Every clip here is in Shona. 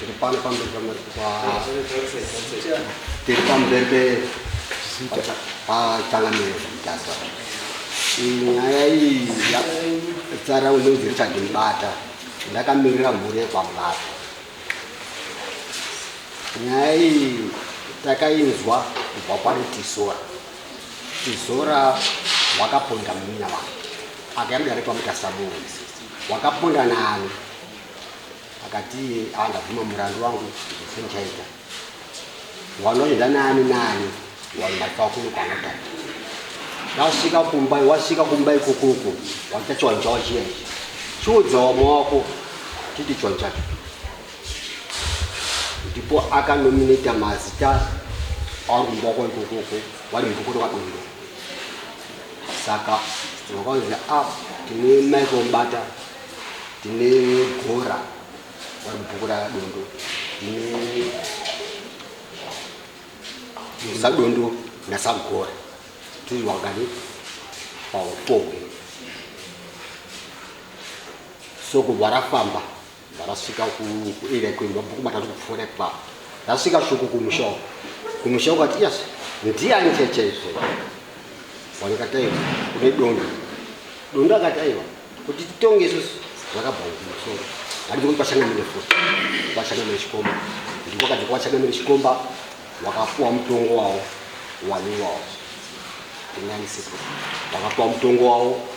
Tiri pano pamberi tiri pamberi pe pachangamire Mutasa. Nyaya iyi tsara unonzi Richard Mubata, ndakamirira mhuri yekwaMubata. Nyaya iyi takainzwa kubva kwari Tizora. Tizora wakaponda munin'ina wake akauya mudare kwaMutasa muno. Wakaponda naani? Akati iye ah, ndabvuma murandu wangu senchaita wanoenda nani nani wanomatwa kuno kwanodai tasvika kumba wasvika kumba ikokoko waita chiwanhu chawo chiya ichi chiudza wamwe wako titi chiwanhu chacho ndipo akanominata mazita auri kumba wako ikokoko wari mubhuku rokwadondo saka wakanzi a ah, tine michael mubata tine gora vari mubhuku radondo tine sadondo nasagora tiri wakani paupohwe so kubva rafamba Rasvika kuarea kwedu mabhuku matatu kupfuura ipapo. Rasvika shoko kumusha uko. Kumusha uko ati yes, ndiani chaizvo. Wanakati aiwa kune dondo. Dondo akati aiwa kuti titonge isusu zvakabva kumusoro. Handiti kuti kwachangamire futi. Kwachangamire chikomba. Ndiko akati kwachangamire chikomba wakapuwa mutongo wawo wani wawo. Ndinganisipo. Wakapuwa mutongo wawo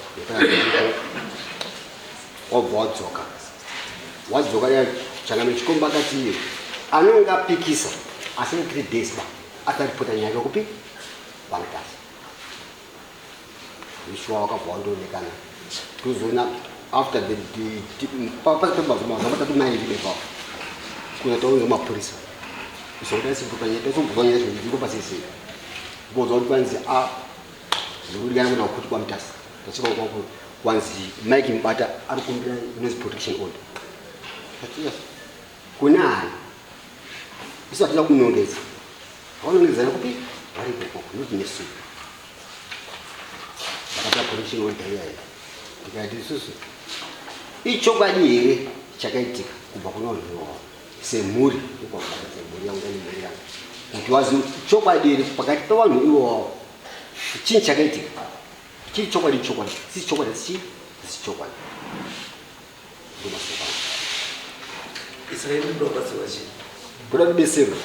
wabva wadzoka wadzoka ya changamire chikomba akati iye anonge apikisa asi ne 3 days ba asaripota nyaya yake kupi vanotasa ishuwa wakabva wandoonekana tozoona after the pasati mazuva matatu mairi bepa kuza taunza mapurisa izokuda sibuka nyaya tozobuka nyaya zviro pasese bozwa kuti kwanzi a ndikudyana kuenda kukuti kwamutasa tasvika kwako kwanzi Mike Mubata ari kukumbira inonzi protection order. Yes. Kuna ani? Isu hatina kumunongedza. Vakanongedzana kupi? Vari ikoko, not nesu. Vakapa protection order iya iya. Tikati isusu ichokwadi here chakaitika kubva kuna vanhu ivavo semhuri ikwakubata semhuri yangu nemhuri yangu kuti wazive kuti chokwadi here pakati pevanhu ivavo chii chakaitika Chiri chokwadi chokwadi, si chokwadi si si chokwadi. Ndomasoko angu. Israeri munoda kubatsirwa chii? Kuda kubetserwa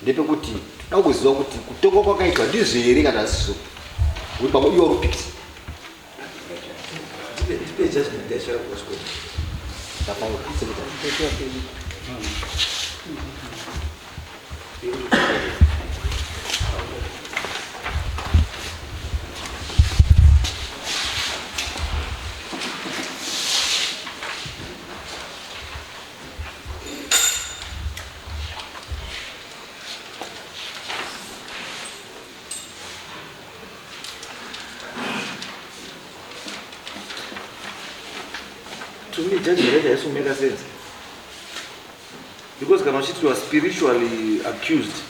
ndepekuti toda kuziva kuti kutongwa kwakaitwa ndizvo here kana asizvo. Kuti pamwe iwe uri kupikisa. Ndipe ndipe judgment yacho yakoswa. Ndapaura. To me, judgment yacho haisi kumeka sense. Because kana uchiti you are spiritually accused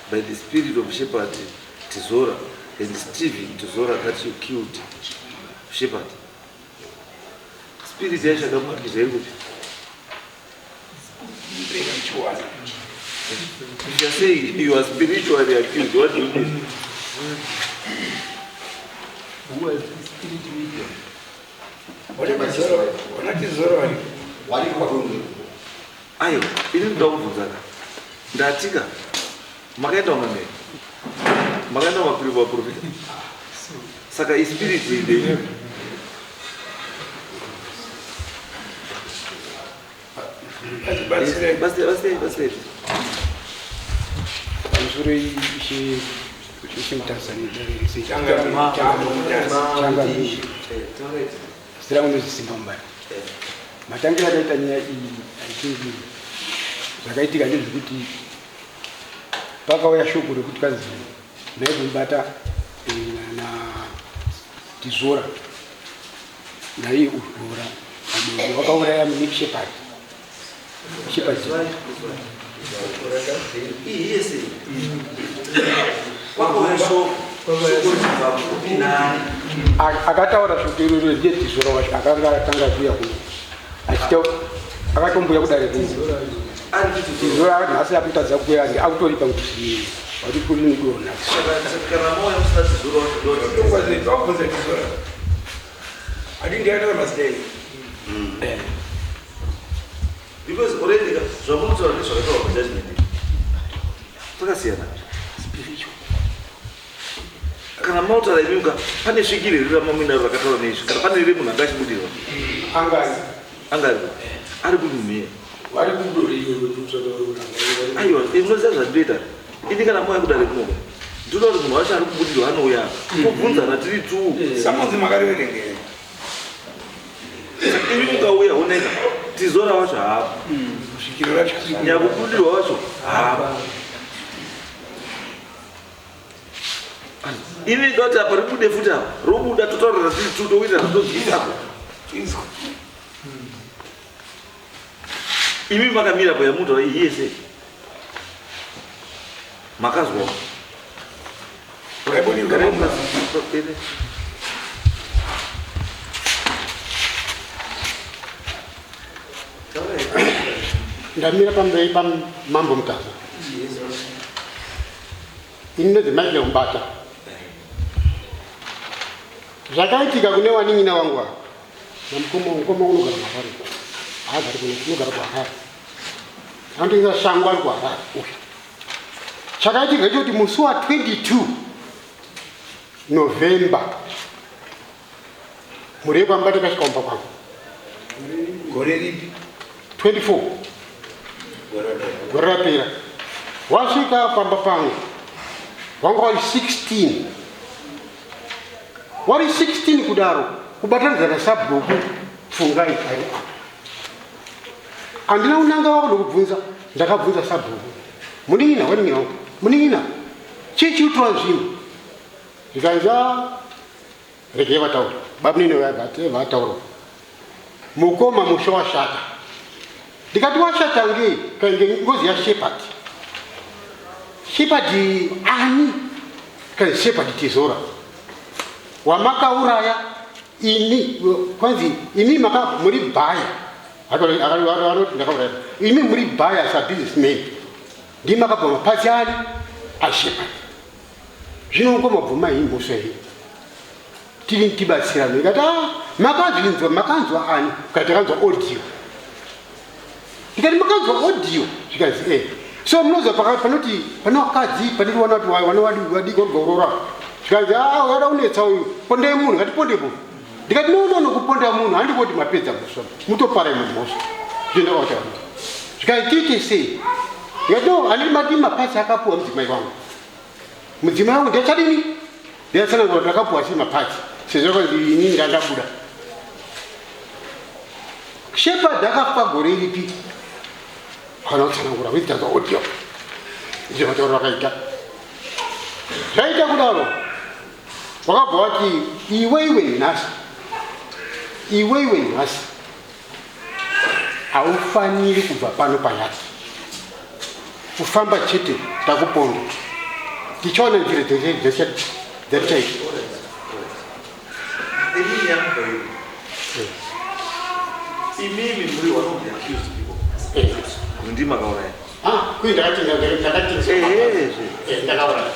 by the spirit of Shepherd Tizora and Stephen Tizora that you killed Shepherd. Spirit yacho yakamuakiza iri kupi? If you are saying you are spiritually accused, what do you mean? Who was the spirit medium? Aiwa, ini ndoda kubvunza ka. Ndatika makaenda kun'anga makaenda kuvaprofita. Saka ispirit ndeipi? Pamusoro ishe ishe Mutasa zita rangu ndonzi Simba Mubaya. Matangiro akaita nyaya iyi I think zvakaitika ndezvekuti pakauya shoko rekuti kwanzi ndaikumubata eh, na Tizora naiye Ura wakauraya Nick Shepard. Shepard. Akataura shoko iroro ndiye Tizora wacho akanga atanga kuuya kuno achita akatombuya kudare kuno. Ari kuti Tizora nhasi akutadza kuuya, akutoripa kuti wati kuri mudona. Saka kana mauya musina Tizora wacho Wabvunza Tizora, ati ndiakatora mazita enyu. Because already ka zvamunotaura nezvakataurwa pajudgment zvakasiyana. Spiritual. Kana mautaura imiuka, pane svikiro here ramamuinaro rakataura neizvi, kana pane rere munhu anga achibudirwa? Angari. Angari ari kunhumiya. Vari kudori. Aiwa, munoziva zvandinoita ini kana mauya kudare kunoko, ndinoda kuti munhu wacho ari kubudirwa anouya tobvunzana tiri two. Samunzi makariverengere. Saka imi mukauya, oneka Tizora wacho haapo. Svikiro racho. Nyakubudirwa wacho haapo. Ini ndoti apa ribude futi, apa robuda, totaurira tiri two, towirirana, tozviisapo. Izwa. Imi makamira po yamunotaura iyi yese makazwawo. Waibudirwa. Garai pasi. Ndamira pamberi pamambo Mutasa. Ini ndinonzi Michael Mubata. Zvakaitika kune wanin'ina wangu ava namukoma. Mukoma unogara kuHarare, haagari kuno, unogara kuHarare, anotengesa shangu ari kuHarare uyu. Chakaitika ichoti musi wa22 November, mhuri yekwamubata ikasvika kumba kwangu. Gore ripi? 24, gore rapera. Wasvika pamba pangu wanga wari 16, wari 16 kudaro, kubatanidza nasabhuku Pfungai. Ari handina kunanga wako ndokubvunza, ndakabvunza sabhuku, munin'ina, wanin'ina wangu, munin'ina, chii chiri kutora nzvimbo? Zvikanzi, "Ah, regei vataura." Bamunini vataura, mukoma, musha washata. Ndikati, washata ngei? Kainge ngozi yaShepard. Shepard ani? Kanzi Shepard Tizora wamakauraya. Ini kwanzi imi maka muri buyer, anoti ndakauraya, imi muri buyer sabusinessman, ndimi makabva maparts ani aShepard. Zvino mukoma, bvuma iyi mhosva iyi, tiri tibatsirane. Ndikati, a makazvinzwa? Makanzwa ani? Kati takanzwa audio. Ndikati, makanzwa audio? Zvikanzi, e. So munoziva pakati panoti pane vakadzi, pane wana kuti wana wadiki wabva. Zvikanzi, a wada kunetsa uyu, pondei munhu, ngatiponde munhu. Ndikati, no, no, no, kuponda munhu handikoti mapedza mhosva, mutopara imwe mhosva. Zvino ndakataura, zvikanzi, tiite sei? Ndikati, no, handiti mati maparts akapuwa mudzimai wangu? Mudzimai wangu ndachadini? Ndiyatsanangura kuti akapuwa sei maparts, sezvo kwanzi ini ndandabuda. Shepard akafa gore ripi? Kana kutsanangura kuitanzwa audio, izvo matauro vakaita, zvaita kudaro. Wakabva wati, iwe nhasi, iwe nhasi haufaniri kubva pano payadi kufamba chete, takuponda, tichaona nzira dzatichaita. Inini yangu pairi, imimi muri one of the accused people kuti ndimi makauraya. Kui ndakatenga. Ehezve. Ndakauraya.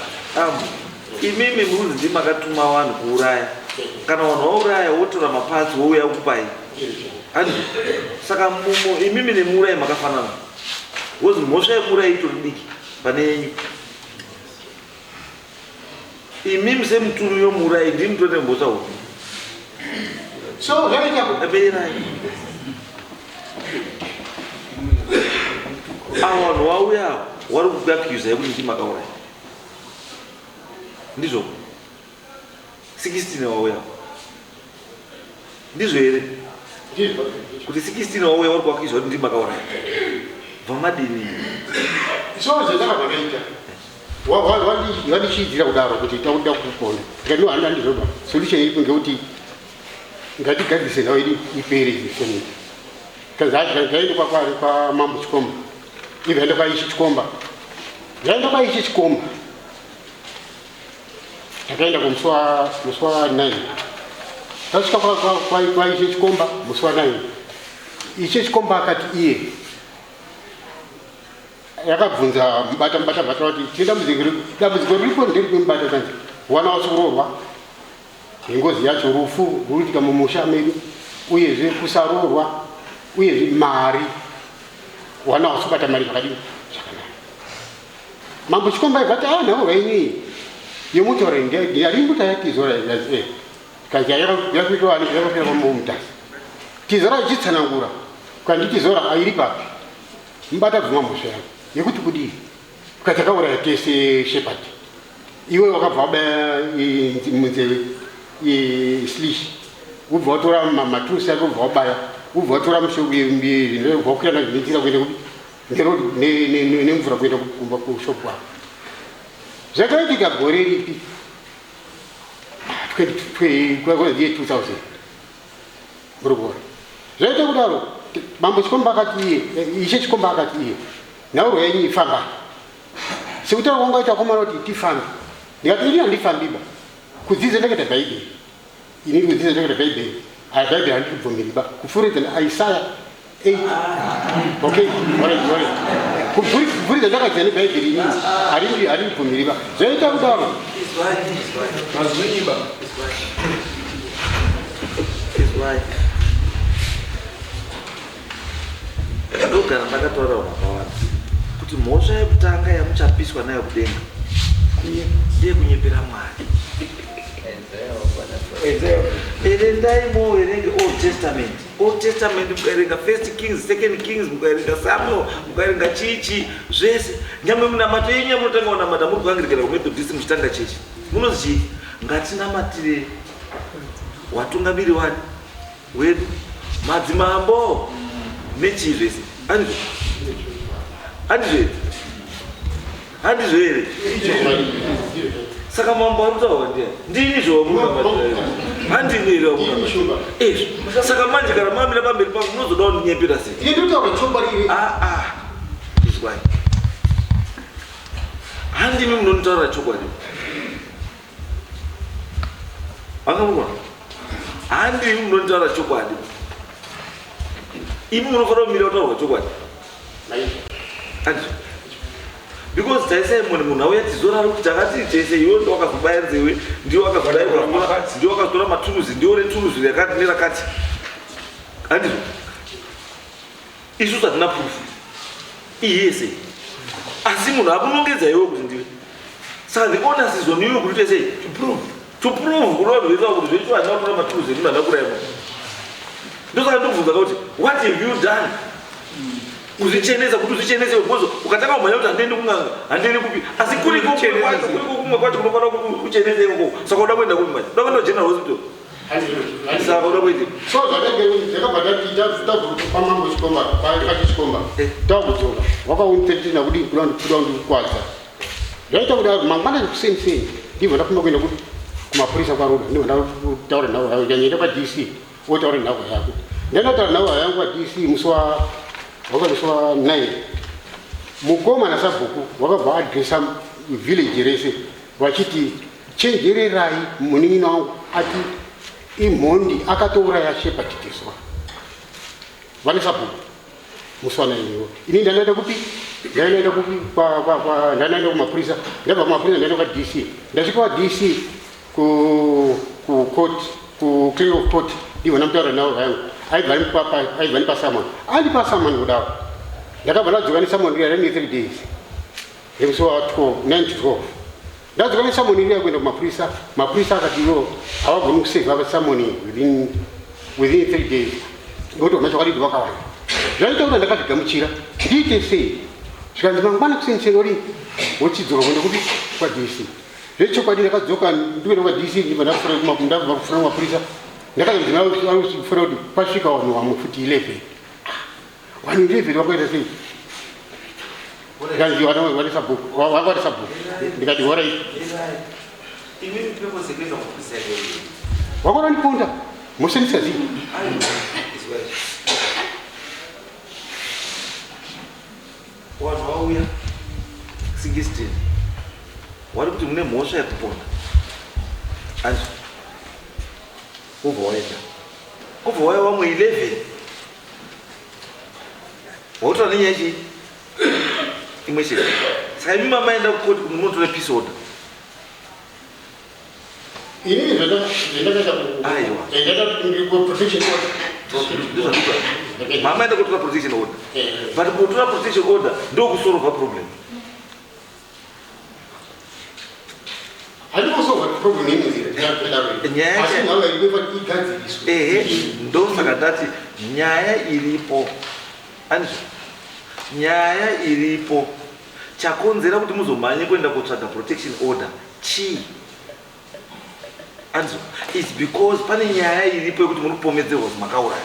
Imimi muri kunzi ndimi makatuma vanhu kuuraya. Kana vanhu vauraya, wotora maparts, wouya kupai, andi saka mumo imimi nemuurayi makafanana, wozi mhosva yekuuraya itori diki pane yenyu. Imimi semutumi wemuurayi ndimi mutori nemhosva huru. So zvakaita Berai avo vanhu vauya avo vari kukuaccusai kuti ndimi makauraya, ndizvo? 16 wauya, ndizvo here? Ndizvo. Kuti 16 wauya vari kuaccuswa kuti ndimi makauraya, bva madini? So zvandakabva ndaita, vandichiidzira kudaro kuti takuda kuponda. Ndikati, no, handizvoba. Solution iripo ngekuti ngatigadzise nhau iri ipere ifamily. Zvaenda kwamambo Chikomba, ibvaenda kwaichi Chikomba, zvaenda kwaichi Chikomba. Takaenda kumusi wa9, tasvika kwaiche Chikomba musi wa9, iche Chikomba akati iye Yakabvunza mubata mubata bata kuti tine dambudziko dambudziko riripo nderipi mubata kanzi wana wasikurorwa nengozi yacho rufu rwuitika mumusha medu uyezve kusaroorwa uyezve mari wana wasubata mari zvakadii zvakanaka mambo chikomba ibva ti a nhaurwa yenyu iyi yemutaura yarimbuta yatizora kanzi yakuitwa ani yakafira kwamumutasa tizora ichitsanangura kandi tizora airi papi mubata bvuma mhosva yako yekuti kudii ukati akauraya tese shepherd iwe wakabva wabaya munzeve slish ubva watora maturusi ake ubva wabaya ubva watora ubva wakwira nazvo nenzira kuenda kupi ngerodi nemvura kuenda kumba kushopu wako zvakaitika gore ripi 2000 muri kuona zvaita kudaro mambo chikomba akati iye ishe chikomba akati iye nhaurwa yenyu ifambai sekutaura kwanga ita komana kuti tifambe ndikati ini handifambiba kudzidza ndakaita bhaibheri ini kudzidza ndakaita bhaibheri aya bhaibheri handikubvumiriba kupfuuridza isaya 8 okay alright alright kupfuuridza ndakadzidza nebhaibheri inini handikubvumiriba zvaita kudaro Mazvinyiba. Izwai. Ndogara ndakataura vanhu vakawanda kuti mhosva yekutanga yamuchapiswa nayo kudenga ndeyekunyepera Mwari. Erendai moverenge Old Testament. Old Testament mukaerenga First Kings, Second Kings, mukaerenga Samuel, mukaerenga chichi zvese. Nyamwe munamato yenyu yamunotanga kunamata muri kuangirikana kuMethodist muchitanga chechi. Munozi chii? Ngatinamatire watungamiri wani wedu madzimambo nechii zvese. Andizvo? Andizvo here? Handizvo here? Saka mambo ari kutaura ndiye ndini zvawamunamatira handini here wamunamatira izvo. Saka manje kana mamira pamberi pangu munozoda kundinyepera sei? Ini ndinotaura chokwadi. Ah ah, izwai, handimi munonditaurira chokwadi, anga murikuona? Handimi munonditaurira chokwadi, imi munofanira kumira kutaurwa chokwadi. Handizvo? Because taisai munhu munhu auya tizorari kuti takati tese iwe ndo wakazobaya nzewe, ndiwe wakazodai, ndiwe wakazotora maturuzi, ndiwe une turuzi rakati nerakati. Handizvo? Isusu hatina proof iyese, asi munhu akunongedza iwe kuti ndiwe. Saka the onus is on you kuti sei to prove kuno vanhu vese kuti zvecho handina kutora maturuzi emunhu, handina kuraya munhu. Ndosaka ndobvunza kuti what have you done kuzvichenesa, kuti uzvichenese? Because ukatanga kumhanya kuti handiendi kun'anga, handiendi kupi, asi kuriko kumwe kwacho, kuriko kumwe kwacho kunofanira kuti uchenese ikoko. Saka uda kuenda kupi manje? Uda kuenda kugeneral hospital? Saka uda kuenda So zvakenge zvakabva tabva pamambo chikomba pachichikomba takudzoka wakauntetina kudii kuda kuda kundikwadza. Zvaita kuti mangwana kuseni seni ndibva ndafamba kuenda kumapurisa kwaruda, ndibva ndataura nhau yako nyanyaenda kwaDC wotaura nhau yako. Ndandataura nhau yangu kwaDC musi wa waka musi wa 9 mukoma nasabhuku wakabva adresa village rese vachiti chenjererai munin'ina wangu ati imhondi akatouraya Shepherd Teswa vane sabhuku musi wa 9 iwo. Ini ndanoenda kupi? Ndanoenda kupi? Ndanoenda kumapurisa. Ndabva kumapurisa ndaenda kwaDC. Ndasvika kwaDC ku court, ku clerk of court, ndibva ndamutaura navo vangu. Aibva nipa summon, andipa summon kudaro. Ndakabva ndadzoka nesummon riya rine 3 days remusi wa 12 9 to 12. Ndadzoka nesummon riya kuenda kumapurisa. Mapurisa akati ivo havagoni kusevha summon within 3 days ngokuti vana chokwadi vakawanda. Zvaita kuti ndakazvigamuchira ndiite sei? Zvikanzi mangwana kuseni ori wochidzoka kuenda kupi? KwaDC. Zvechokwadi ndakadzoka ndikuenda kwaDC, ndibva ndabva kufura kumapurisa. Ndakazofura kuti pasvika vanhu vamwe futi 11. Vanhu 11 vakaita sei? Ndikanzi vane sabhuku, vakati sabhuku. Ndikati horai. Imimi purpose yekuenda kumapurisa yakaii? Wakona musendisazivi. Izwai, vanhu vauya 16 wari kuti mune mhosva yekuponda. Anzi wobva waenda, wobva wauya vamwe 11 wautaura nenyaya chii? Imwe chete. Saka imi mamaenda kukoti kuti munotora peace order. Inini zvandakaita Aiwa. ndakaita protection order. Ndozvandikuta. Mamaenda kotora protection order. But kutora protection order ndokusolva problem. Handikusolva problem nenzira yakadaro. Nyaya Asi nhava inofanira igadziriswe. Ehe, ndosaka ndati nyaya iripo. Andizvo. Nyaya iripo. Chakonzera kuti muzomhanye kuenda kotsvaga protection order chii? Andizvo. It's because pane nyaya iripo yekuti muri kupomedzerwa kuti makauraya.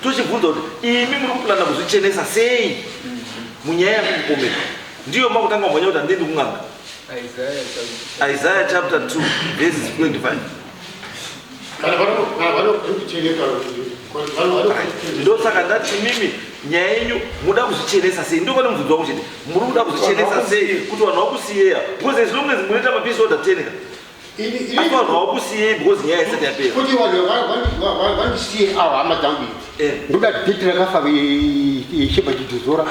Tochibvunza kuti imi muri kuplana kuzvichenesa sei munyaya yamuri kupomedzwa? Ndiyo makutanga kumhanya kuti handiendi kun'anga. Isaiah Isaiah chapter 2 verses 25. Kana vanokucheneka Ndosaka ndati imimi nyaya yenyu muda kuzvichenesa sei? Ndo pane mubvunzo wangu chete. Muri kuda kuzvichenesa sei kuti vanhu vakusiyeya? Because as long as munoita mapeace order 10 ka. Asi vanhu vakusiyei because nyaya isati yapera. Kuti vanhu vandisiye avo hama dzangu idzi. Ndoda date rakafa Shepherd Tizora.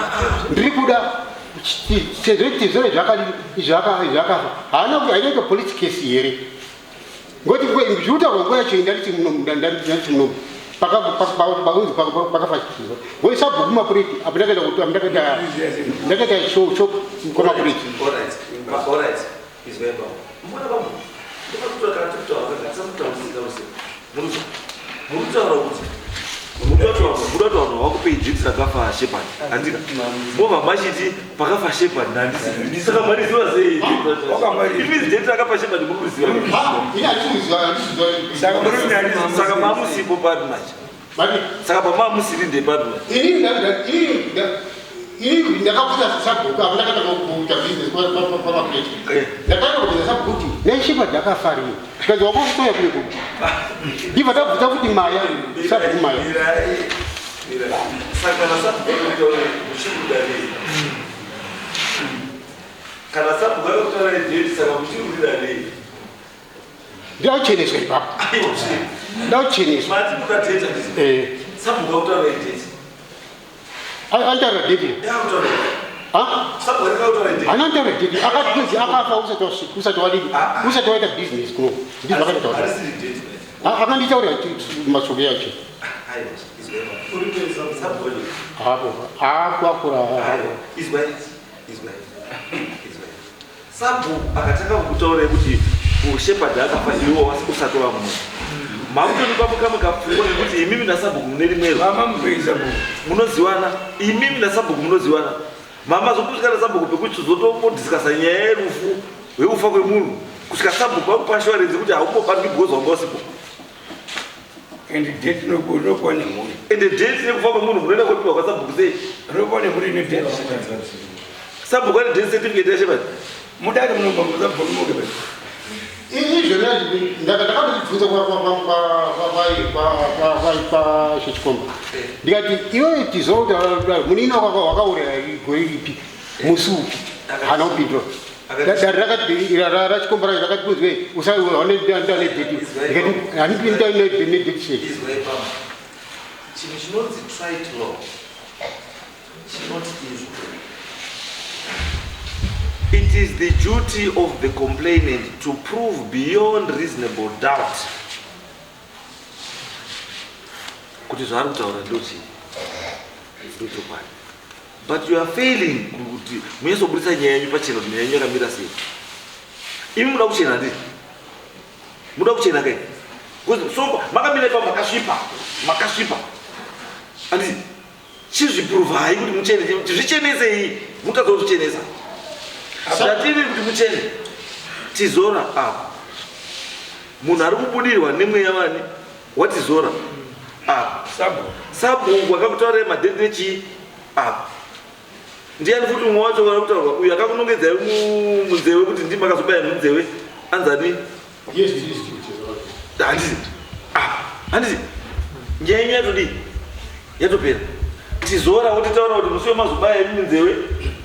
Ndiri kuda sezvo Tizora zvakafa. Haana haina police case here. Ngoti zvinotaurwa nguva yacho ndanditi munomu ndanditi munomu. Pakunzi pakafa Tizora. Ngoti sabhuku mapureti apo ndakaenda kuti ndakaita ndakaita show shop kwamapureti. All right. All right. Izwai baba. Mbona baba? Ndinokutora kana tikutaura kana tisamutaurisa use. Muruzo. Murutaura kuti muda kuti vanhu vakupei date rakafa Shepherd. Handika. Mobva machiti pakafa Shepherd nhandisi. Saka mariziva sei? Wakamariziva. It means date rakafa Shepherd muri kuziva. Ini handisiziva handisiziva. Saka muri kuti handisi- Saka mamusipo papi manje. Mati Saka pamamusiri ndepapi manje. ini ini ndakakuta sabhuku apo ndakatanga kuita business kwamapureti. Ndakaenda kubvunza sabhuku kuti neShepherd akafa rini. Zvikanzi wakokutoya kune kupi. Ndibva tabvunza kuti maya sabhuku maya. Mirai. Mirai. Saka kana sabhuku akutaura muchikuda nei? Kana sabhuku akutaura date saka muchirurira nei? Ndaucheneswa ipapo. Aiwa zvii. Ndaucheneswa. Mati muda date handisi. Sabhuku akutaura date. Antaura date. Yakutaura. Ha? Sabhuku akutaura date. Haana kutaura date. Akati kunzi akafa usati wasvika usati wadini. Usati waita business kuno. Ndizvo akanditaura. Harisiri date. Akanditaura mashoko yacho. Aiwa izwai baba. Sabhuku wacho. Hapo. Akakura. Aiwa izwai. Izwai. Izwai. Sabhuku akatanga kukutaura kuti Shepherd akafa iwe usati wamunhu. Makutonikwa mukamuka pfungwa nekuti imimi nasabhuku mune rimwero. Mama mupei sabhuku. Munoziwana imimi nasabhuku munoziwana. Mama zokusvika nasabhuku pekuti zotombodhiskasa nyaya yerufu hwekufa kwemunhu kusvika sabhuku vakupa assurance kuti haumbobatwi because wanga usipo. And date rinopiwa nemhuri. Ende date yekufa kwemunhu munoenda kopiwa kwasabhuku sei? Rinopiwa nemhuri ine date. Sabhuku ane death certificate yaShepherd. Mudare munobva musabhuku muke basi. Izvona ndakatozvibvunza kwaShechikomba. Ndikati iwewe Tizora munina wako wakauraya gore ripi musi upi? Haana kupindura. Dare rakati rachikomba racho rakati kunzi usaone ndane date. Ndikati handipindi ndane date sei. Izwai pamwe. Chinhu chinonzi trite law chinoti izvo. It is the duty of the complainant to prove beyond reasonable doubt kuti zvaari kutaura ndochii ndochokwadi. But you are failing kuti munyatsobudisa nyaya yenyu pachena kuti nyaya yenyu yakamira sei. Imi muda kuchena handiti? Muda kuchena kai? Because so makamira ipapo makasvipa, makasvipa. Handiti? Chizvipuruvhai kuti muchene, zvichenesei, mutadza kuzvichenesa. Zvatiri kuti muchene. Tizora apa. Munhu ari kubudirwa nemweya wani watizora apa. Sabhuku. Sabhuku akakutaurirai madheti nechii apa. Ndiani futi umwe wacho vari kutaurwa uyu akakunongedzai munzeve kuti ndimi makazobaya munzeve anzani? Yes, yes, yes. Handiti. Ah, handiti. Nyaya yenyu yatodii? Yatopera. Tizora wotitaura kuti musi wemazobaya imi munzeve.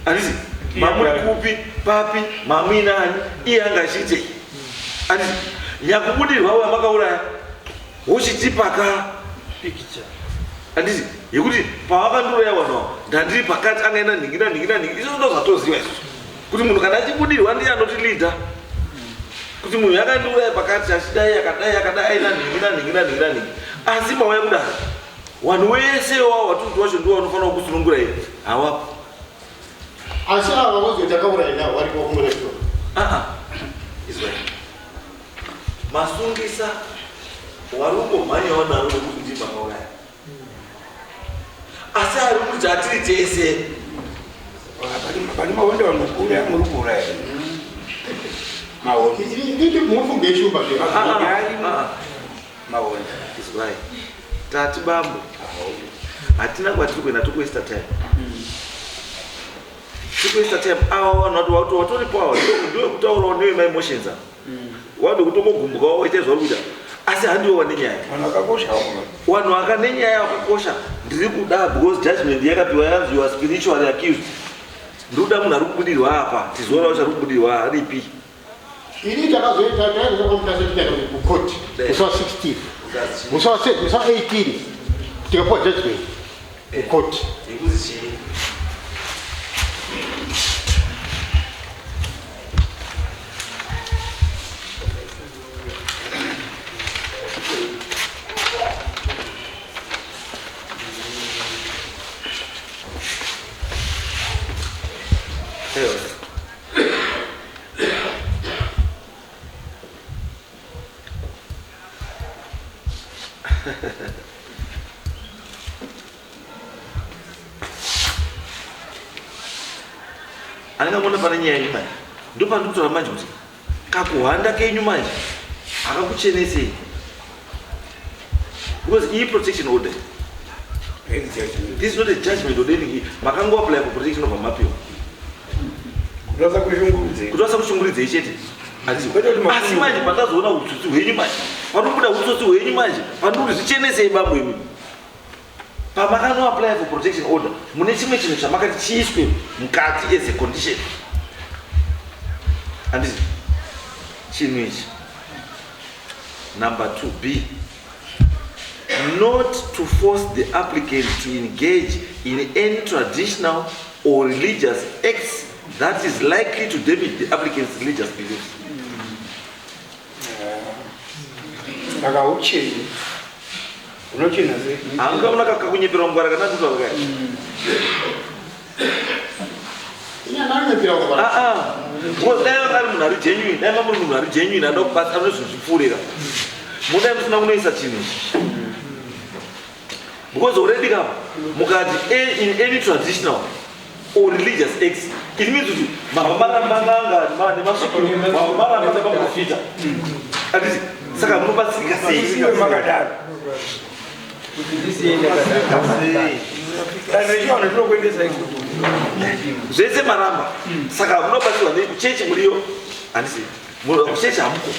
Handiti. Mamuri kupi, papi, mamuinani, iye anga achiitei? Handiti. Nyakubudirwa wamakauraya wochitipa ka Picture. Handiti. Yekuti pavakandiuraya vanhu ava Ndandiri pakati angaenda nhingi nanhingi nanhingi. Izvozvo ndo zvatoziva isusu kuti munhu kana achibudirwa ndiye anotilidha kuti munhu yakandiuraya pakati achidai akadai akadai aina nhingi nanhingi nanhingi nanhingi. Asi mauya kudaro vanhu wese wavo watikuti wacho ndiwo vanofanira kukusunungura here? Hawapo. Asi ava vozoti takauraya navo varipo kumona chitoro. Aa, izwai, masungisa wari kungomhanyawo naro nekuti ndii makauraya, asi ari kuti hatiri tese. Pane maonde vanokuuraya, muri kuuraya maonde. Nditi mufunge shumba zve. Ah, ah. Maonde. Izwai, tati bambo hatina kwatiri kuenda, tikuwaste time, tikuwaste time. Ava vanhu vati watoripo ava ndiwe kutaurawo newe maemotions ava, wade kutongogumbuka waita zvauri kuita, asi handiwo wane nyaya. Vanhu vakakosha. Vanhu vakane nyaya yakakosha ndiri kuda, because judgment yakapiwa yanzi you are spiritually accused. Ndiri kuda munhu ari kubudirwa apa, tizoona kuti ari kubudirwa aripi. Ini takazoita taenda kwaMutasa tikaenda kucourt musi wa 16, musi wa musi wa 18 tikapuwa judgment kucourt. Yekuzi chii? Ewa. Anenge pane nyaya yenyu manje, ndopandikutora manje kuti kakuhwanda kenyu manje hakakuchenesei, because iyi protection order, this is not a judgment or anything. Makango apply for protection over mapiwa. Kutasa kushungurudzei. Kuti vasakushungurudzei chete. Handiti? Kwete kuti Asi manje pandazoona utsotsi hwenyu manje, panobuda utsotsi hwenyu manje, pandikuti zvichenesei bambo imi, pamakano apply for protection order mune chimwe chinhu chamakati chiiswe mukati as a condition, handiti? Chinhu ichi, number 2 b, not to force the applicant to engage in any traditional or religious acts that is likely to damage the applicant's religious beliefs. Saka ucheni unochena sei? Hangaona kakunyepera kungwara kana kutaura kai. Inyananyepera kubara. Ah, ah. Because dai vanga ari munhu ari genuine, dai mamuri munhu ari genuine anoda kubatsira, anoda zvinhu zvipfuurira, mudai musina kunoisa chinhu ichi, because already kapa mukati in any traditional or religious acts, it means kuti mabva maramba n'anga nemasvikiro, mabva maramba nemaprofita, handiti? Saka munobatsirika sei? Isiwe makadaro. Kuti ndisiye ndakadaro. Dare rechivanhu rinokuendesa iko. Zvese maramba, saka munobatsirwa nei? Kuchechi muriyo, handisi? Kuchechi hamuko,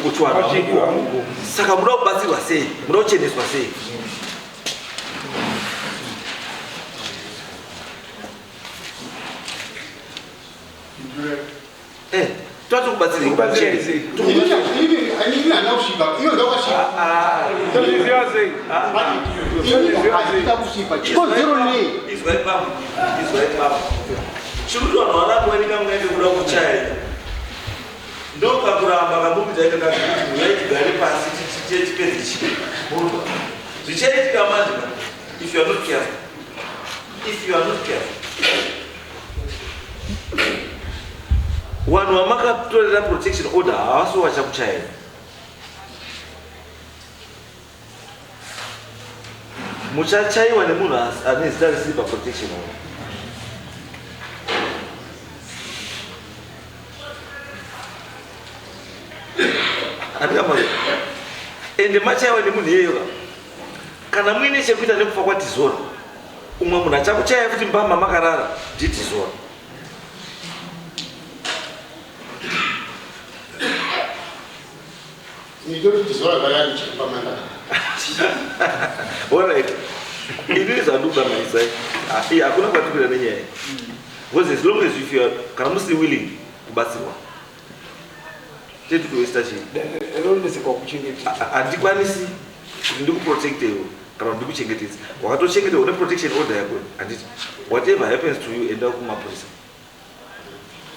kuchivanhu Masvikiro hamuko. hamuko. Saka munoda kubatsirwa sei? Munoda kucheneswa sei? Toti kubatsirei? Kubatsirei sei? Ini handina kusvipa, iyo ndakasvipa. Tozviziva sei? Ini handina kusvipa, chikonzero nei? Izwai baba, izwai baba, chikuti vanhu varakuwanika mungaende kuda kuchaya, ndokakuramba kamurikuita ika kakuti uyai tigare pasi tichipedze chi zvichaitika manje ka. If you are not careful, if you are not careful, vanhu vamakatorera protection order havasi vachakuchayira. Muchachaiwa nemunhu ane zita risiri paprotection order. Handikamazi ende machaiwa nemunhu iyeyo ka. Kana muine chekuita nekufa kwaTizora, umwe munhu achakuchaya futi mbama makarara ndiTizora. Nditoti Tizora gara ndichipamanda. Alright, inini zvandikuda maisai, hakuna kwatikuita nenyaya iyi, because as long as if you are, kana musiri willing kubatsirwa, tetikuwaster chii? Rinonetsekwa kuchengeta. Handikwanisi kuti ndikuprotecte iwe. Kana kuti ndikuchengetedze. Wakatochengetwa une protection order yako, handiti? Whatever happens to you, enda kumapurisa.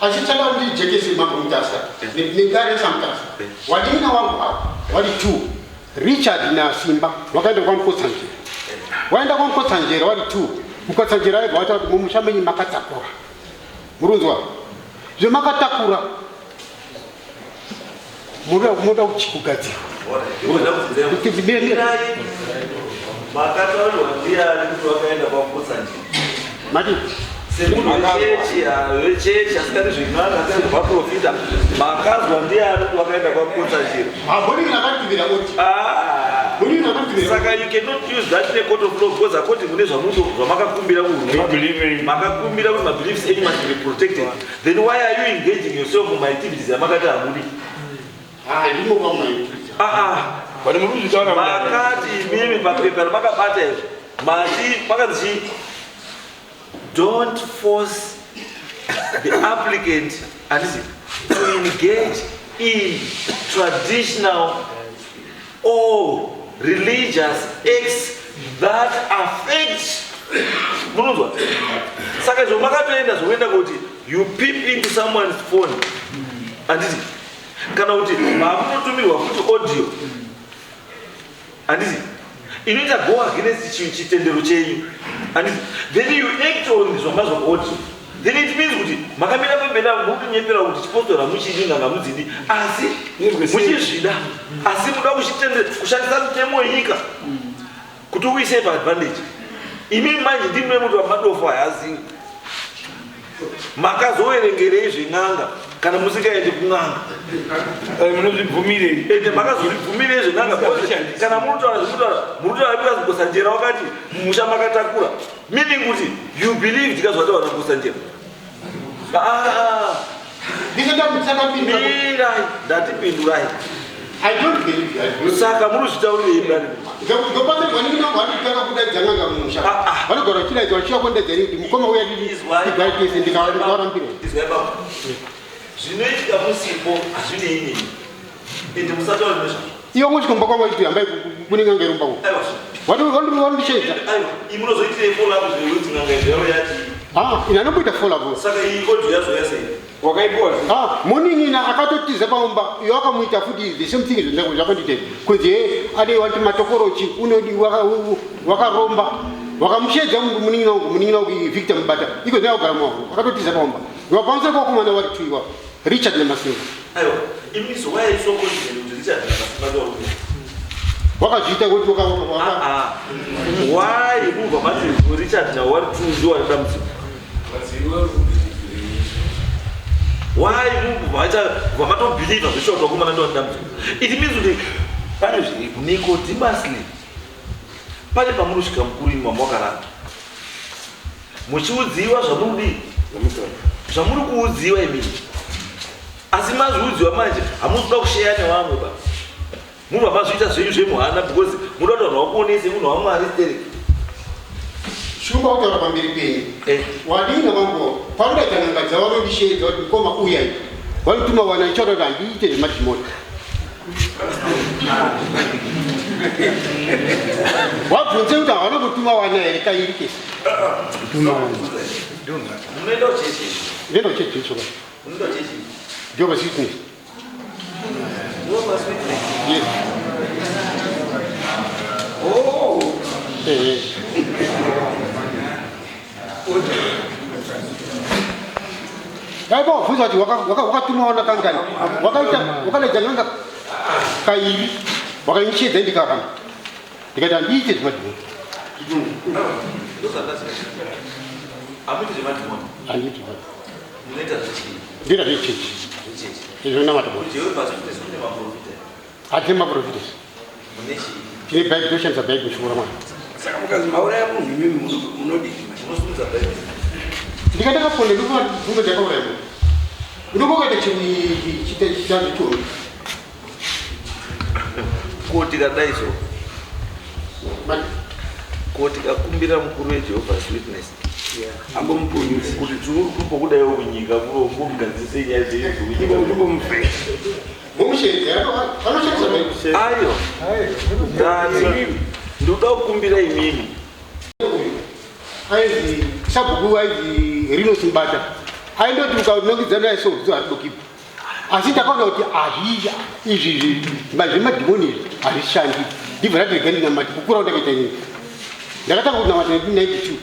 Asi chada ndijekese Mambo Mutasa nedare saMutasa. Wadina wangu ava wari two, Richard naSimba, wakaenda kwaMukotsanjera. Waenda kwaMukotsanjera wari two. Mukotsanjera aibva wataura kuti mumusha menyu makatakura. Murunzwa zvemakatakura munoda kugadzirwa. Makataurirwa ndiani kuti wakaenda kwaMukotsanjera? Mati Semunhu wechechi, wechechi asingadi zven'anga, asingadi zvevaprofita, makazwa ndiani kuti wakaenda kwaMukotsanjera? Habonini akatibvira oti. Ah. Bonini akatibvira. Saka you cannot use that in a court of law because according kune zvamakakumbira kuhurumende, makakumbira kuti mabeliefs enyu must be protected. Then why are you engaging yourself mumaactivities yamakati hamudi? Ah, ndimo kwamai. Ah, ah. But muri kuzvitaura mudare. Makati imimi papepa ramakabata izvo mati pakanzi chii? Don't force the applicant, handiti, to engage in traditional or religious acts that affect. Munonzwa? Saka izvo makatoenda zvokuenda kuti you peep into someone's phone, handiti, kana kuti makutotumirwa futi audio, handiti, inoita go against chitendero chenyu, handiti? Then you act on zvamazwa audio. Then it means kuti makamira pamberi apo murikunyepera kuti chipostori hamuchidi, n'anga mudzidi, asi muchizvida, asi muda kushandisa mitemo yenyika kuti uise paadvantage. Imi manje ndimi muti vamadofo hayazivi. Makazoverengerei zven'anga kana musingaendi kun'anga? Munozvibvumirei? Ende makazozvibvumirei zven'anga? Because kana munotaura zvekutaura, munotaura because Mukotsanjera wakati mumusha makatakura, meaning kuti you believe tikazvataura naMukotsanjera. Ah, Ndisati mirai, ndati pindurai. I don't believe. I don't. Saka muri kuzvitaurirei mudare? Ndopatsirwa nini nangu vanotanga kudaidza n'anga mumusha. Ah, ah. Vanogara vachidaidza vachiuya kundidaidza kuti mukoma uya tigare tese, ndikavarambira. Izwai baba, zvinoitika musipo hazvinei nemi, ende musataura nezvazvo. Iwe ngosvikomba kwangu vachiti hambai kune n'anga iromba ko. Aiwa. Vanondisheedza. Aiwa, imi munozoitirei follow up zvekuti n'anga izvo yavo yati? Ah, ina nomboita follow up. Saka iyi audio yazvo yasei? Wakaipiwa zve? Ah, munin'ina akatotiza paumba iwo akamuita futi the same thing zvakandita kunzi he adei wati matokorochi unodi wakaromba. Wakamushedza munin'ina wangu, munin'ina wangu Victor Mubata, iko zvino akugara mumavhu, akatotiza paumba. Wapamusoro kwakomana wari two iwapo, Richard naMasimba. Aiwa, imi so why are you so confident kuti Richard naMasimba ndovarume? Wakazviita kuti Ah, ah. Why mubva mati Richard nawo wari two ndiwo vari dambudziko? Why mubva matobhilivha zveshuwa kuti vakomana ndiwo vari dambudziko? It means kuti pane zviripo. Nicodemusly, pane pamunosvika mukuru imi mawakarara muchiudziwa zvamuri zvamuri kuudziwa imini, asi mazviudziwa manje hamusi kuda kusheya nevamwe ba. Munhu amazviita zvenyu zvemuhana because munoda kuti vanhu vakuonese munhu waMwari stereki. Shumba, kutaura pamberi penyu, wadini vangu panodaidza n'anga dzavo vanondisheedza kuti mukoma uyai, vanotuma vana ichaura kuti handiite zvemadhimoni. Wabvunze kuti havana kutuma vana here kairi kese. Munoenda kuchechi? Ndenda kuchechi ichoka. Munoenda kuchechi? Jehovah's Witness. Jehovah's Witness? Yes. Oh. Eh. Dai wabvunza kuti wakatuma wana kangani, wakaita wakadaidza n'anga kairi, wakainishedza, ndikaramba, ndikati handiite zvemadhimoni. Hamuiti zvemadhimoni? Handiiti. Munoita zvechii? Ndinoita zvechechi. Zvechechi? Izvonamata bodi. Jehovah's Witness mune maprofita? Hatine maprofita. Mune chii? Tine Bhaibheri, toshandisa Bhaibheri, shoko raMwari. Saka mukazi mauraya munhu imimi munodii? Munosimudza Bhaibheri? Ndikatakaponda ndobvunza ndakauraya munhu, unongokaita chitanzo choro. Ko tikadai so, ko tikakumbira mukuru weJehovah's Witness Ambomupunyusi kuti tiri kumbokudaiwo kunyika munombogadzise nyaya dzenyu dzekunyika? Kumbomufe. Mumusheedza, vanoshandisa Bhaibheri. Ayo, ndati Ndinoda kukumbira imimi. Ainzi sabhuku ainzi Rino Simbata. Aindoti ukanongedza naye so zuva haridokipo. Asi takaona kuti hazvi izvi zvemadhimoni izvi hazvishandi. Ndibva ndati regai ndinamate kukura kwandakaita inini. Ndakatanga kunamata 1992.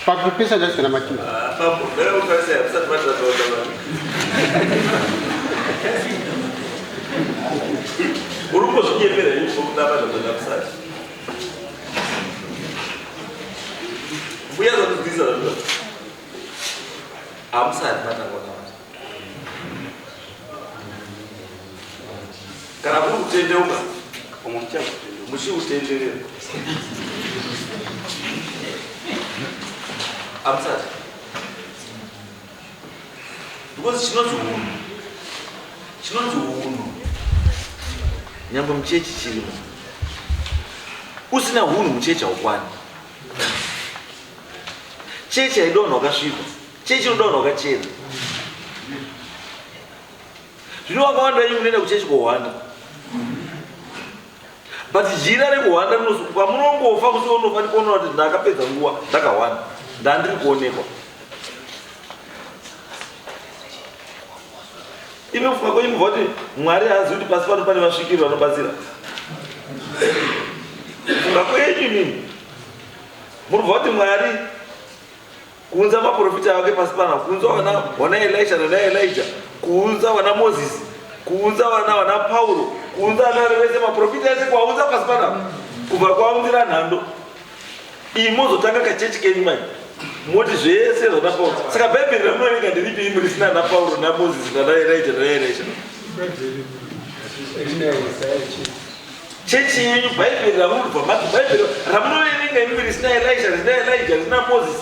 Papesa ndasikanamati. Bambo, ndakakutarisa musati matataura. Uri kuzvinyepera ini kunamata zvandamusati. Mbuya zvakudzidzisa zvacho. Hamusati matanga kunamata. Kana kuri kutendeuka, muchiutenderera. Hamusati. Because chinonzi hunhu, chinonzi hunhu nyangwe muchechi chirimo. Usina hunhu muchechi haukwani. Chechi haidi vanhu vakasviba, chechi inoda vanhu vakachena. Zvino vakawanda venyu munoenda kuchechi kohwanda, but jira rekuhwanda rinosukwa. Munongofa musi unofa ndikuona kuti ndakapedza nguva ndakahwanda, ndandiri kuonekwa. Imi kufunga kwenyu mubva kuti Mwari haazivi kuti pasi pano pane vasvikiri vanobatsira. Kufunga kwenyu imimi muribva kuti Mwari kuunza maprofita ake pasi pano, kuunza vana vana Elisha nana Elijah, kuunza vana Moses, kuunza vana vana Pauro, kuunza vana vese maprofita ese kuvaunza pasi pano, kubva kwaunzira nhando. Iyi mozotanga kachechi kenyu manje moti zvese zvana Pauro. Saka Bhaibheri ramunoverenga nderipi imi risina ana Pauro naMoses nana Elijah nana Elisha? Chechi yenyu Bhaibheri ramunobva mati Bhaibheri ramunoverenga imi risina Elisha, risina Elijah, risina Moses,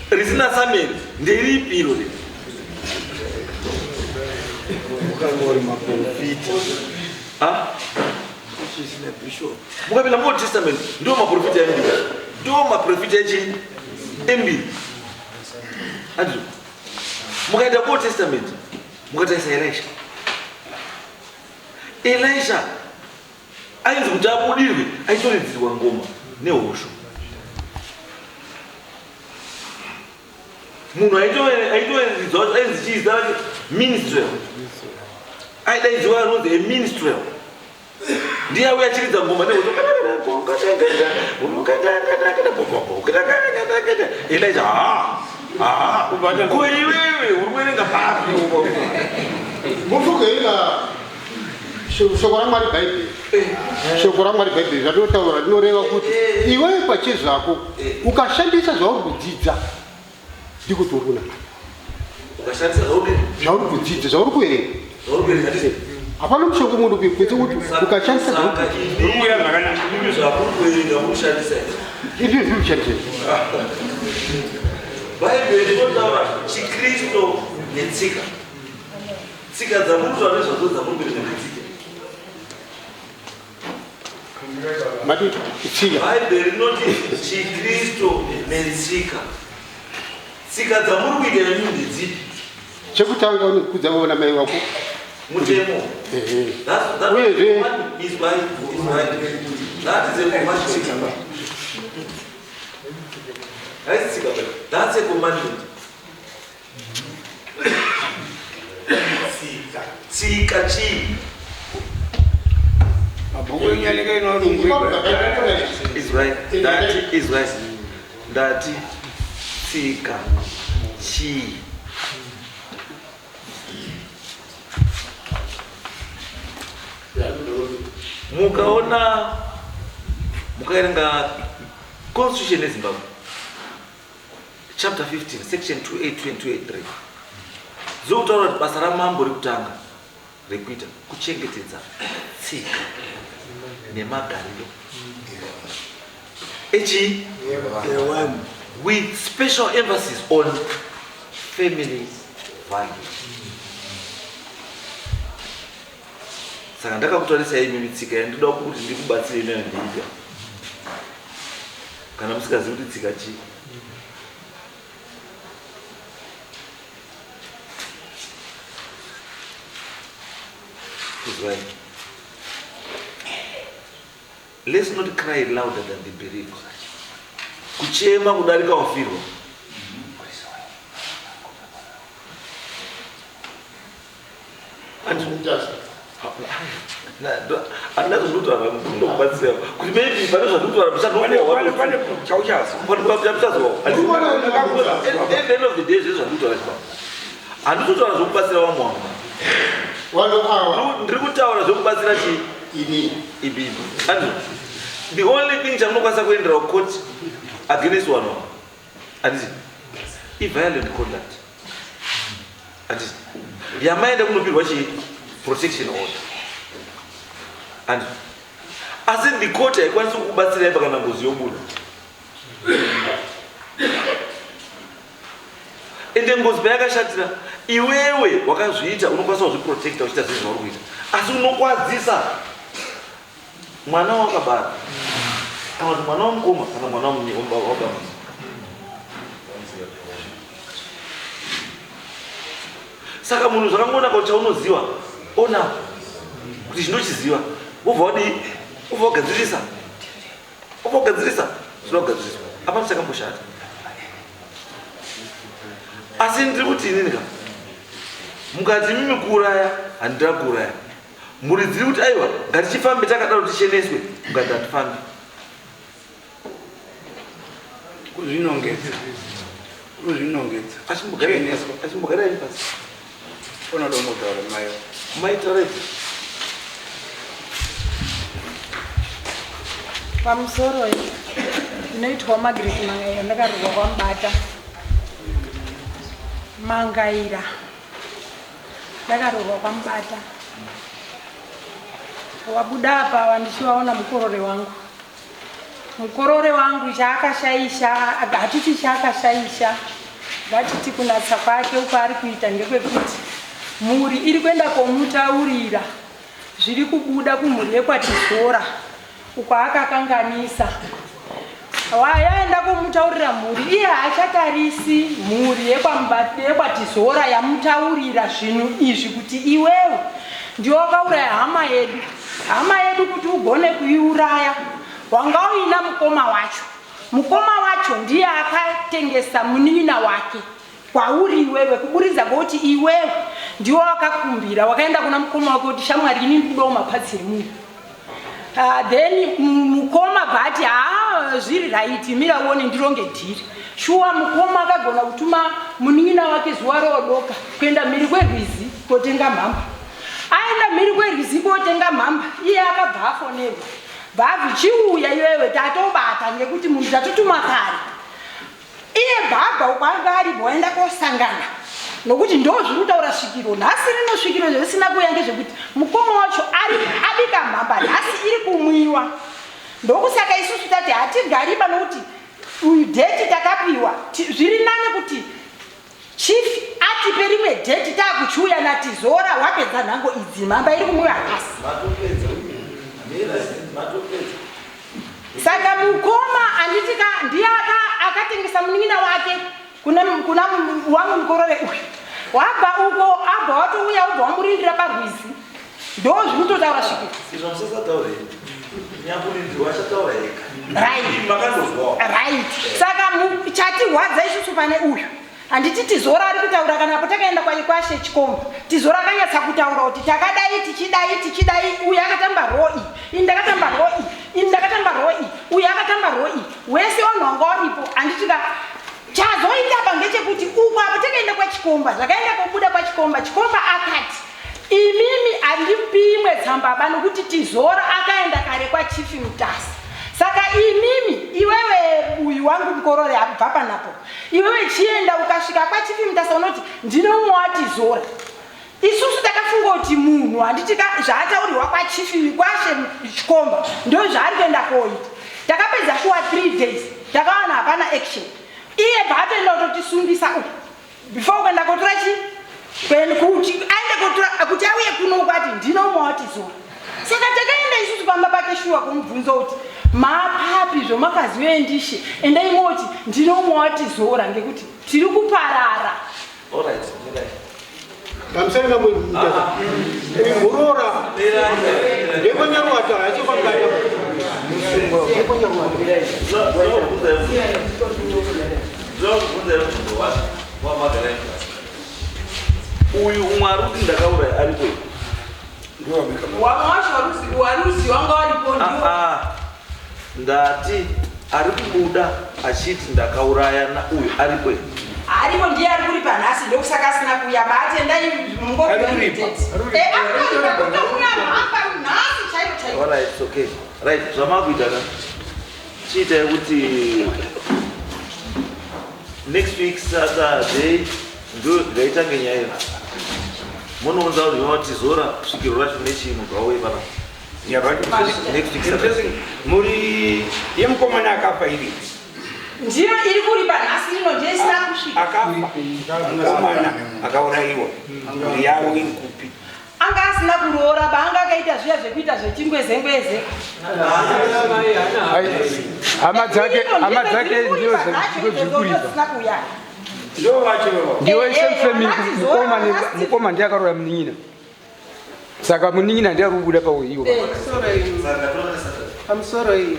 risina Samuel nderipi iro riri? Ukangori maprofita. Ah? Mukapinda muOld Testament ndiwo maprofita embiri, ndiwo maprofita echi embiri. Andizvo. Mukaenda kuOld Testament mukatarisa Elisha, Elisha ainzi kuti abudirwe aitoridzirwa ngoma nehosho. Munhu aitoeridzwa ainzi chii zita rake? Minstrel. Aidaidziwa anonzi a minstrel. Ndiye auya achiridza ngoma nehosho. Elisha, ha ha, ko iwewe uri kuverenga papi? Mufunge inga shoko raMwari Bhaibheri. Shoko raMwari Bhaibheri zvatinotaura rinoreva kuti iwewe pachezvako ukashandisa zvauri kudzidza ndiko kuti uri kunaka. Ukashandisa zvauri Zvauri kudzidza, zvauri kuverenga. Zvauri kuverenga ndizvo. Hapana mushonga umwe unopiwa kunze kuti ukashandisa zvauri Saka imimi zvamuri kuverenga munoshandisa here? Izvi zviri kushandisa. Bhaibheri rinotaura chiKristu netsika. Tsika dzamuri kutaura nezvadzo dzamuri kuverenga ndetsika. Mati tsika. Bhaibheri rinoti chiKristu netsika. Tsika dzamuri kuita imimi ndedzipi? Chekutanga unokudza vana mai vako. Mutemo. Ehe. That Uyezve one is right, is right. That is a commandment. Haisi tsika but that's a commandment. Tsika. Tsika chii? Mabhuku enyu anenge inorungwigwa. Is right. Ndati is right. Ndati tsika chii? Mukaona mukaerenga Constitution yeZimbabwe chapter 15 section 282 and 283 dzokutaura kuti basa ramambo rekutanga rekuita kuchengetedza tsika nemagariro echi with special emphasis on family values. Saka ndakakutarisai imimi tsika yandinoda kuti ndikubatsirei nayo ndeipi kana musingazivi kuti tsika chii? Kuzwai. Let's not cry louder than the bereaved. Kuchema kudarika wafirwa. Handina zvandinotaura ndokubatsira kuti maybe pane zvandinotaura muchazwa. At the end of the day zvezvo zvandinotaura chibaba. Handitotaura zvekubatsira vamwe vanhu. Ndiri kutaura zvekubatsira chii? Ini. Ibibi. Andrew. The only thing chamunokwanisa kuendera court against one one. Anditi? I violent conduct. Anditi? Yamaenda kunopirwa chii? Protection order. Andrew. Asi the court haikwanisi kukubatsirai pakana ngozi yobuda. Ende ngozi payakashatira iwewe wakazviita unokwanisa kuzviprotecta uchiita zvinhu zvauri kuita asi unokwadzisa mwana wakabara kana kuti mwana wamukoma kana mwana wababa. Saka munhu zvakangonaka kuti chaunoziva ona kuti chindochiziva wobva wadii wobva wagadzirisa wobva wagadzirisa zvinogadziriswa apa chakamboshata. Asi ndiri kuti inini ka mukati mimi kuuraya handira kuuraya mhuri dziri kuti aiwa ngatichifambe takadaro ticheneswe mukati hatifambi Kuzvinongedza. Kuzvinongedza. Achimbogara ini pasi. Unoda unotaura mai. Mai tauraiti. Pamusoro inoitwa Margaret Mangaira ndakarurwa kwamubata Mangaira ndakarurwa kwamubata wabuda apa wandichivaona mukorore wangu mukorore wangu chaakashaisha hatiti chaakashaisha ngatiti kunatsa kwake uko ari kuita ndekwekuti mhuri iri kuenda komutaurira zviri kubuda kumhuri yekwaTizora uko akakanganisa wayaenda komutaurira mhuri iye haachatarisi mhuri yekwaTizora yamutaurira zvinhu izvi kuti iwewe ndiwe wakauraya hama yedu hama yedu kuti ugone kuiuraya wanga uina mukoma wacho mukoma wacho ndiye akatengesa munin'ina wake kwauri iwewe kuburidza kwekuti iwewe ndiwe wakakumbira wakaenda kuna mukoma wake kuti shamwari ini ndikudawo mapatsi emunhu. Then mukoma bhati haa zviri right mira uone ndironge dhiri shuwa mukoma akagona kutuma munin'ina wake zuva roodoka kuenda mhiri kwerwizi kotenga mhamba aenda mhiri kwerwizi kotenga mhamba iye akabva afonerwa bhavhi chiuya iwewe tatobata ngekuti munhu tatotuma kare Iye baba uko anga aripo waenda kosangana nokuti ndo zviri kutaura svikiro nhasi rino svikiro zvisina kuuya ngezvekuti mukoma wacho ari abika mhamba nhasi iri kumwiwa ndokusaka isusu tati hatigariba nokuti uyu dheti takapiwa zviri nani kuti chief atipe rimwe dheti takuchiuya natizora wapedza nhango idzi mhamba iri kumwiwa nhasi. Saka mukoma anditi ka ndiye aka akatengesa munin'ina wake kuna kuna wangu mukorore uyu. Wabva uko abva watouya ubva wamurindira parwizi. Ndo zviri kutotaura svikiro. Izvo musasataure. Nyakurindirwa achataura ega. Right. Makandozwawo. Right. Saka chatirwadza isusu pane uyu. Handiti Tizora ari kutaura kana apo takaenda kwaye kwashe Chikomba. Tizora akanyatsa kutaura kuti takadai tichidai tichidai uyu akatamba roo iyi ini ndakatamba roo iyi ini ndakatamba roo iyi uyu akatamba roo iyi wese wanhu wanga waripo handiti ka chazoita apa ngechekuti uko apo takaenda kwaChikomba zvakaenda kobuda kwaChikomba Chikomba akati Imimi handipi imwe tsamba ba nokuti Tizora akaenda kare kwaChief Mutasa. Saka imimi iwewe uyu wangu mukorore abva panapo. Iwewe chienda ukasvika kwaChief Mutasa unoti ndine umwe waTizora. Isusu takafunga kuti munhu handiti ka zvaataurirwa kwaChief kwashe Chikomba ndozvaari kuenda koita. Takapedza shuwa 3 days takawana hapana action. Iye bvaatoenda kutotisungisa uku. Before kuenda kotora chi kuti aende kotora kuti auye kuno kwati ndinomuwa tizora. Saka takaenda isusu pamba pake shuwa kumubvunza kuti mapapi zvomakazive ndishe endai moti ndinomuwa tizora ngekuti tiri kuparara. All right, mirai. Pamusoro mambo Mutasa. Muroora ndekwanyaruwata achifamba. Uyu umwe ari kuti ndakauraya ariko. Wamwe wacho waruzi wanga waripo ndiwo. Ah, ah. Ndati ari kubuda achiti ndakauraya na uyu aripo. Aripo ndiye ari kuripa nhasi ndokusaka asina kuuya baatendai mungoaaripa mhamba nhasi chaivo chaivo. Alright, it's okay. Right, zvamakuita ka. Chiitai kuti next week Saturday ndo ngaitange nyaya iyo. Munounza kuti vatizora svikiro racho nechii munhu auye panapa. Next week Saturday. Muri yemukomana akafa iri. Ndiyo iri kuripa nhasi ino ndiye isina kusvika. Akafa mukomana akaurayiwa. Mhuri yavo iri kupi? Anga asina kuroora ba anga akaita zviya zvekuita zvechingwezengweze. Hama dzake, hama dzake ndiyo zviri kuripa. Zvisina kuuya. Ndo vacho vavo. Ndiwo same family, mukoma mukoma ndiye akaroora munin'ina. Saka munin'ina ndiye ari kubuda pauiwo. Pamusoro iyi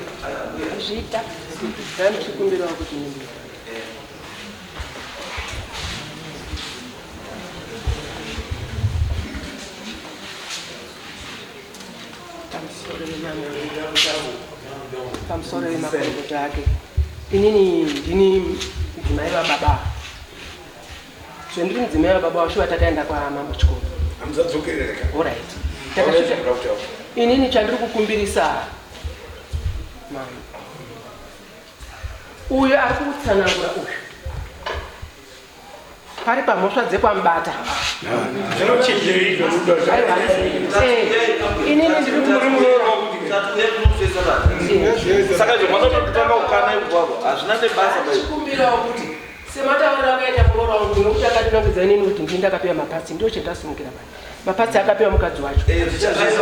Zvita. ndandichikumbirawo kuti ndimbe. Pamusoro yemakorokota ake, inini ndini mudzimai vababa. Zvendiri mudzimai vababa washuva takaenda kwamambo Chikoro. Hamuzadzokerereka. Alright. Takasvika inini chandiri kukumbirisa mama uyo ari kutsanangura uyu pari pamhosva dzekwamubata. Aiwa, inini ndiri Saka izvo makatotanga kukana ikwavo hazvina nebasa bai. Kumbirawo kuti sematauriro akaita muroora wangu nokuti akatinongedza inini kuti ndini ndakapiwa mapatsi, ndio chendasimukira pano mapatsi akapiwa mukadzi wacho. Zvichabuda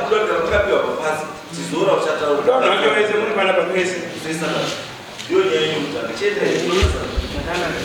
kuti makapiwa mapasi tizora uchataura. Vanhu vacho vese muri panapa mese. Ndiyo nyaya yekutanga. Chiendai. Zvakanaka.